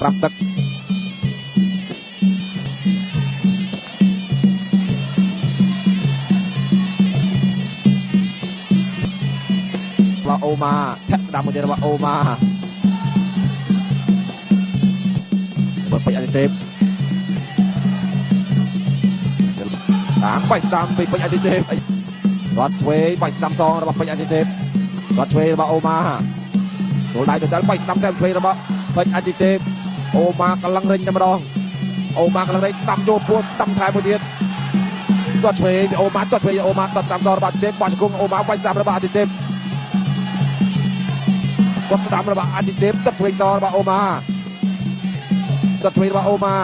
5ទឹករបស់អូម៉ាធាក់ស្ដាំមួយទៀតរបស់អូម៉ាបើពេជ្រអតិទេពតាមបាច់ស្ដាំពីពេជ្រអតិទេពរត់ឆ្វេងបាច់ស្ដាំសងរបស់ពេជ្រអតិទេពរត់ឆ្វេងរបស់អូម៉ាចូលដៃទៅដល់បាច់ស្ដាំតែឆ្វេងរបស់ពេជ្រអតិទេពអូម៉ាកលឹងរិញតែម្ដងអូម៉ាកលឹងរិញស្ដាំចូលពោះស្ដាំថែមមួយទៀតទាត់ឆ្វេងអូម៉ាទាត់ឆ្វេងអូម៉ាទាត់ស្ដាំសរបស់អតិទេពបោះជង្គង់អូម៉ាបាច់ស្ដាំរបស់អតិទេពគាត់ស្ដាំរបស់អតិទេពទាត់ឆ្វេងសរបស់អូម៉ាទាត់ឆ្វេងរបស់អូម៉ា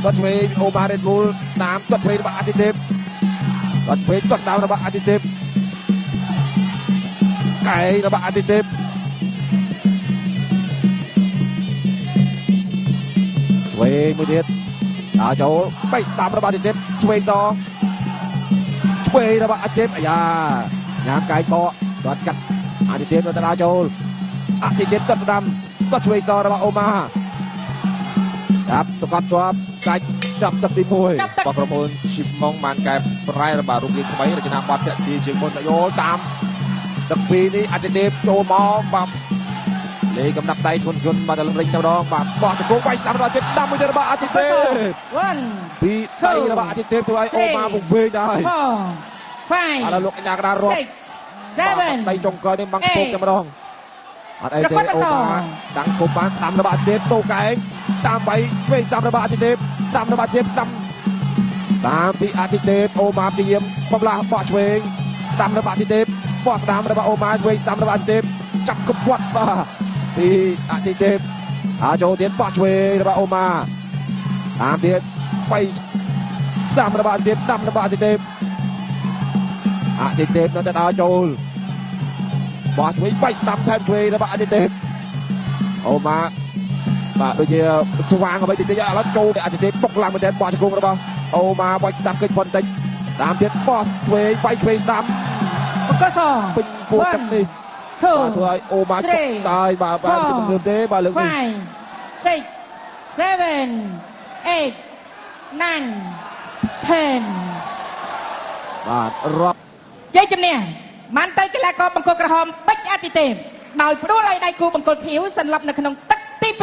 ទាត់ឆ្វេងអូម៉ារ៉េតប៊ូលតាមទាត់ឆ្វេងរបស់អតិទេពទាត់ឆ្វេងទាត់ស្ដាំរបស់អតិទេពកែងរបស់អតិទេពឆ្វេងមួយទៀតដើរចូលបីស្ដាំរបស់អតិទេពឆ្វេងសងឆ្វេងរបស់អតិទេពអាយ៉ាញ៉ាំកែងបកទាត់កាត់អតិទេពទៅដើរចូលអតិទេពទាត់ស្ដាំទាត់ឆ្វេងសរបស់អូម៉ាចាប់តកត់ជាប់កាច់ចាប់ទឹកទី1របស់ក្រុមហ៊ុនស៊ីម៉ុងបានកែប្រែរបស់រូបរាងថ្មីរចនាបថតាក់ទាជាងមុនយោលតាមទឹក2នេះអតិទេពចូលមកបាទលេកំណាប់ដៃធ្ងន់ធ្ងន់បាទលំរិញតែម្ដងបាទបោះជង្គង់វាយស្ដាំរបស់អតិទេពដាំមួយទៀតរបស់អតិទេពពីដៃរបស់អតិទេពធ្វើឲ្យអូម៉ាវង្វេងដែរឥឡូវលោកកញ្ញាកដារាប់ដៃចុងក្រោយនេះបាំងពុកតែម្ដងអត់អីទេអូម៉ាតាំងពុំបានស្ដាំរបស់អតិទេពតូកែងតាមបីឆ្វេងស្ដាំរបស់អតិទេពស្ដាំរបស់អតិទេពតាមតាមពីអតិទេពអូម៉ាព្យាយាមបំលាស់បកឆ្វេងស្ដាំរបស់អតិទេពបកស្ដាំរបស់អូម៉ាឆ្វេងស្ដាំរបស់អតិទេពចាប់កពាត់បាទពីអតិទេពហើយចូលទៀតបកឆ្វេងរបស់អូម៉ាតាមទៀតបីស្ដាំរបស់អតិទេពស្ដាំរបស់អតិទេពអតិទេពនៅតែដើរចូលបោះឆ្វេងបាច់ស្ដាំថែមឆ្វេងរបស់អតិទេពអូម៉ាបាទដូចជាស្វាងអ្វីតិចតិចឥឡូវចូលអតិទេពបុកឡើងមែនទែនបោះជង្គង់របស់អូម៉ាបាច់ស្ដាំកិច្ចប៉ុន្តិចតាមទៀតបោះឆ្វេងបាច់ឆ្វេងស្ដាំបកសពេញពោះទឹកនេះបាទធ្វើឲ្យអូម៉ាចុកតាយបាទបាទមិនធ្វើទេបាទលើកនេះ 5 6 7 8 9 10បាទរាប់ជ័យជំនះបានទៅកីឡាករបង្គោលក្រហមពេជ្រអតិទេពដោយផ្ដួលឲ្យដៃគូបង្គោលខៀវសន្លប់នៅក្នុងទឹកទី2។